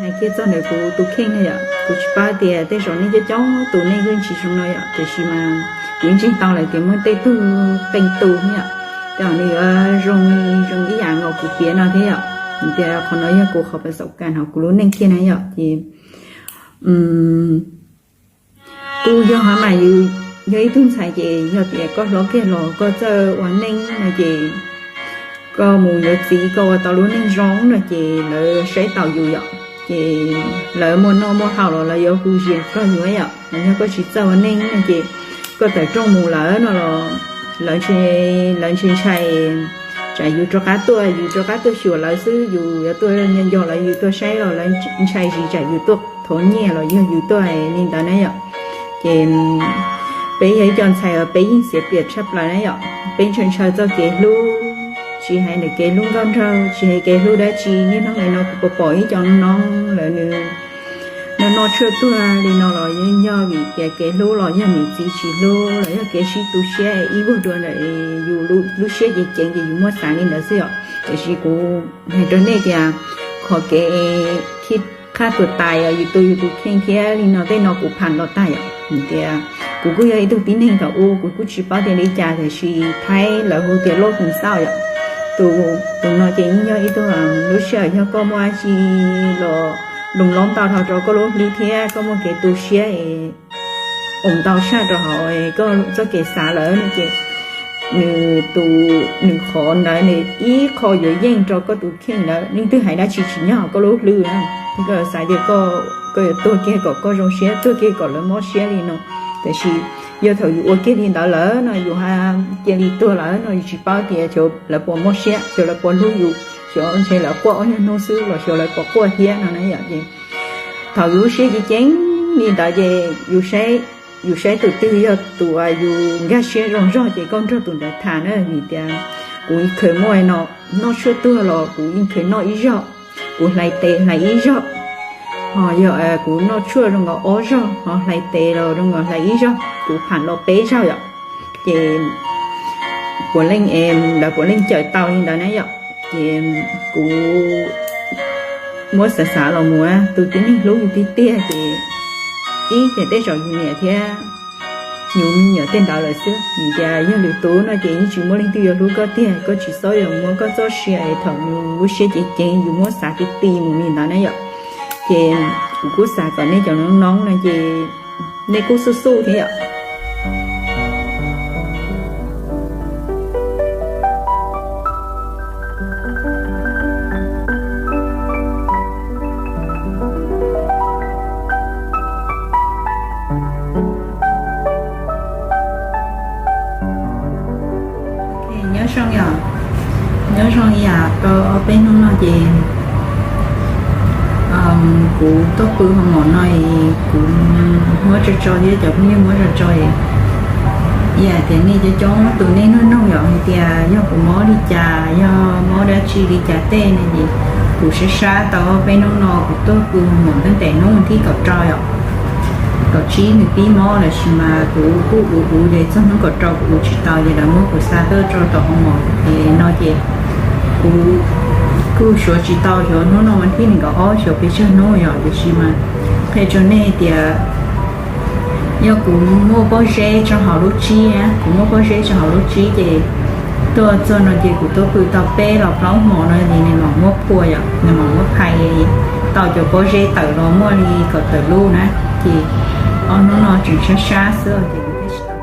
Hais kiag txog ntawm kuv tus kheej no yom, kuv tsis paub tias tej zaum nej coob coob tus nej yeej tsis zoo no yom, tiam sis mas kuv yeej ntseeg tau lawm tias muaj tej tug qee tus yom, tej zaum nws yuav zoo zoo ib yam nkaus kuv piav no thiab yom. Tias qhov no yog kuv qhov pas xaum kas hauv kuv lub neej kiag na yom, ces kuj yog hab mas yus yog ib tug ntxhais ces yog tias koj hlob kiag los koj txawj ua neej no ces koj mus yuav txiv koj ua tau lub neej zoo no ces lawv saib taus yus yom, ces lawv muaj noj muaj haus los lawv yuav hu zias koj yus yom. Yog koj tsis txawj ua neej no ces koj tawm rooj mus lawm no los lawv ntshe, lawv ntshe ntshai tsam yus rov qab tuaj, yus rov qab tuaj xyuas lawv xwb, yus yuav tuaj nco nco lawv, yus tuaj saib los lawv ntshai zis tsam yus tuaj thov nyiaj los yog yus tuaj li ntawd na yom. Ces peb yog ib co ntxhais uas peb yeej xiav pliam tshaj plaws na yom, peb ntshaw ntshaw txoj kev hlub, tsis hais ntawm kev hlub nkauj nraug, tsis hais kev hlub dab tsi. Niaj hnub nim no kuv pom pom ib co noob lawv nws noj noj tshuaj tuag li no los yeej yog vim tias kev hlub los yog niam txiv tsis hlub los yog kev sib tu siab ib vuag dua ntawm yus lub siab ceev ceev ces yus muab xav li ntawd xwb yom. Tiam sis kuv hais rau nej tias qhov kev khib qhaj tuag tais yus tu yus tus kheej thiab li no tej no kuv pham los tag yom. Tias kuv kuj yog ib tug tib neeg thaum ub kuv kuj tsis paub tias li cas tiam sis Thaib lawv hu tias loj tus xauj yom. Tus, tus no ces yeej yog ib tug lub sij hawm yog koj muaj dab tsi los loo lob ntau dhau rau koj lub hlwb thiab koj muaj kev tu siab es ua ntau tshaj rau hauv koj txoj kev xav lawm no ces nws tus, nws qhov ntawd nws ib qho yuav yeej rau koj tus kheej ntawd, leej twg hais dab tsi tsis nyob hauv koj lub hlwb na. Koj xav tias koj yuav tuag kiag kom koj zoo siab, tuag kiag kom lawv mob siab li no, tiam sis yog thaum yus ua kiag li ntawd lawm no yus cia li tuag lawm no yus tsis paub tias xyov lawv puas mob siab, xyov lawv puas hlub yus, xyov ntshe lawv quaj ob nyuag hnub xwb los xyov lawv puas quaj thiab no na yom. Ces thaum yus lub siab ceev ceev li ntawd ces yus saib tus twg yog tus uas yus nkag siab zoo zog ces koj nrog tus ntawd tham na. Vim tias kuv khaws muaj no, noj tshuaj tuag los kuv yeej khaws noj ib zaug, kuv hlais tes hlais ib zaug, ho yog kuv noj tshuaj zoo nkaus ob zaug ho hlais tes los zoo nkaus hlais ib zaug, kuv pham los peb zaug yom. Ces puav leej, lawv puav leej cawm tau li ntawd na yom. Ces kuv muab xav xav los mus tus tib neeg hlub yus tiag tiag ces ib ces tej zaum yus niam thiab yus me nyuam tej ntawd lawm xwb. Vim tias yog lwm tus no ces yeej tsis muaj leej twg yuav hlub koj tiag, koj tsis txhob yuav muab koj txoj sia es thaum yus lub siab ceev ceev yus muab xav ti ti mus li ntawd na yom. Ces kuv kuj xav kom nej cov noob noob no ces nej kuj xub xub thiab yom. Nyob zoo yom, nyob zoo yam rau ob peb hnub no ces kuv tuaj pw hoo maum no es kuv muab tso tso thiab cov phooj ywg muab tso tso es yam tias nej coob coob tus nej nug nug yom hais tias yog kuv mob li cas, yog mob dab tsi li cas tej ne ces kuv sab sab tau ob peb hnub no kuv tuaj pw hoo maum tab tes hnub thib kaum rau yom, kaum tsib nws pib mob lawm sis mas kuv kuj ua ua ces txog hnub kaum rau kuv ua tsis tau ces lawv muab kuv xa tuaj rau tom hoo maum es no ces kuv kuj xyuas tsis tau, xyov hnub no vas thib nees nkaum ob xyov pes tsawg hnub yom, tiam sis mas qhia rau nej tias yog kuv muaj pob zeb rau hauv lub tsib, kuv muaj pob zeb rau hauv lub tsib ces tuaj txog no ces kuv tuaj pw tau peb los plaub hmo no ces nws mam muab phua yom, nws mam muab phais tau cov pob zeb tawm los muaj li kaum tawm lub na, ces ob hnub no tseem sab sab xwb ces kuv thiaj tsis tau